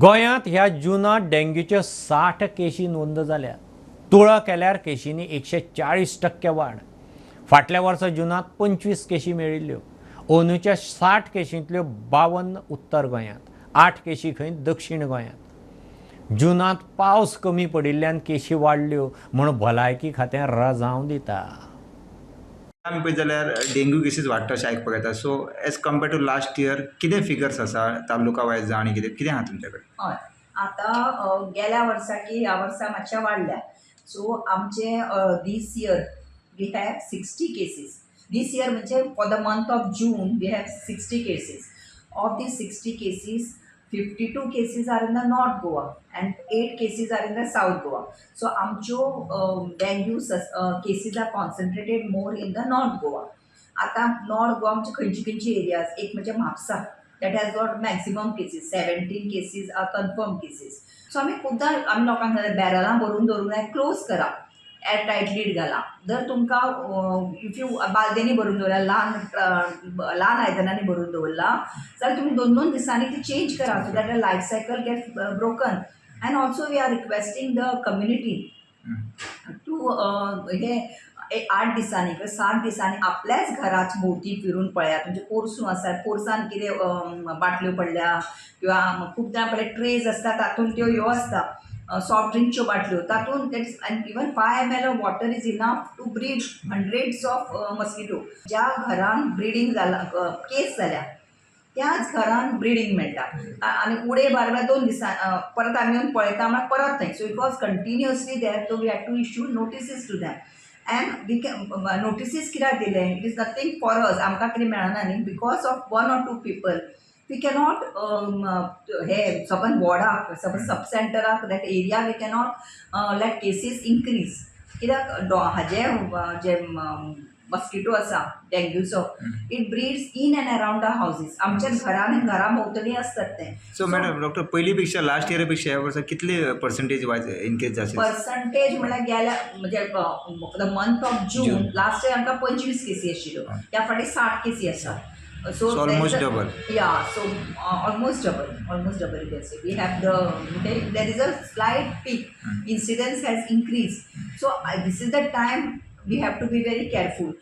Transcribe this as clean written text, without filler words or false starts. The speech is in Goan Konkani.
गोंयांत ह्या जुनांत डेंग्यूच्यो 60 केशी नोंद जाल्यात. तुळा केल्यार केशींनी 140% वाड. फाटल्या वर्सा जुनांत 25 केशी मेळिल्ल्यो. अंदूच्या 60 केशींतल्यो 52 उत्तर गोंयांत, 8 केशी खंय दक्षिण गोंयांत. जुनांत पावस कमी पडिल्ल्यान केशी वाडल्यो म्हूण भलायकी खातें रजांव दिता. आमी पळयत जाल्यार डेंग्यू केसीस वाडटा अशें आयकपाक येता. So as compare to last year कितें फिगर्स आसा, तालुका वायज जावं आनी कितें कितें आहा तुमचे कडेन? हय, आतां गेल्या वर्सा की ह्या वर्सा मातशें वाडल्या. सो आमचे this year we have 60 cases. This year म्हणजे for the month of June we have 60 cases. Of the 60 cases, 52 cases are in the North Goa and 8 cases are in the South Goa. So आमच्यो dengue cases are concentrated more in the North Goa. आतां नॉर्थ गोवा म्हणजे खंयची खंयची एरियाज? एक म्हणजे Mapusa, that has got maximum cases. 17 cases are confirm cases. So आमी खुबदां आमी लोकांक सांगता, बॅरलां भरून दवरूंक जाय, क्लोज करा, एर टायट लीड घाला. जर तुमकां if you बालदेनी भरून दवरला, ल्हान ल्हान आयदनांनी भरून दवरला जाल्यार तुमी दोन दोन दिसांनी ती चेंज करा, so that life cycle get broken. And also we are requesting the community to हे 8 दिसांनी किंवा 7 दिसांनी आपल्याच घराच भोंवती फिरून पळयात. म्हणजे पोरसूं आसा, पोरसान कितें बाटल्यो पडल्या किंवा खुबदां पळय ट्रेज आसता, तातूंत त्यो ह्यो आसता, सॉफ्ट ड्रिंकच्यो बाटल्यो, तातूंत that is, and even 5 ml of water is enough to breed hundreds of mosquito. ज्या घरान ब्रिडींग जाला, केस जाल्या, त्याच घरान ब्रिडींग मेळटा आनी उडे बारब्या 2 दिसां परत आमी येवन पळयता म्हळ्यार परत थंय. So it was continuously there, so we had to issue notices to them. And we can notices कित्याक दिले? It is nothing for us, आमकां कितें मेळना न्ही. Because of one or two people we cannot hey suppose वॉर्डाक, सपोज सब सेंटराक, that area we cannot let cases increase. कित्याक हाजे जे मस्किटो आसा डेंग्यूचो, it breeds in and around the houses. आमच्या घरान, घरा भोंवतणी आसतात ते. सो मॅडम, डॉक्टर, पयलीं पेक्षा, लास्ट इयरा पेक्षा ह्या वर्सा कितले पर्संटेज वायज इनक्रीज जाले? पर्संटेज म्हळ्यार गेल्या म्हणजे the month of June June. Last year आमकां 25 केसी आशिल्ल्यो, ह्या फावटी 60 केसी आसा. So So almost double. Yeah, so almost double, almost double you can say. We have the there is a slight peak. Incidence has increased. So this is the time we have to be very careful.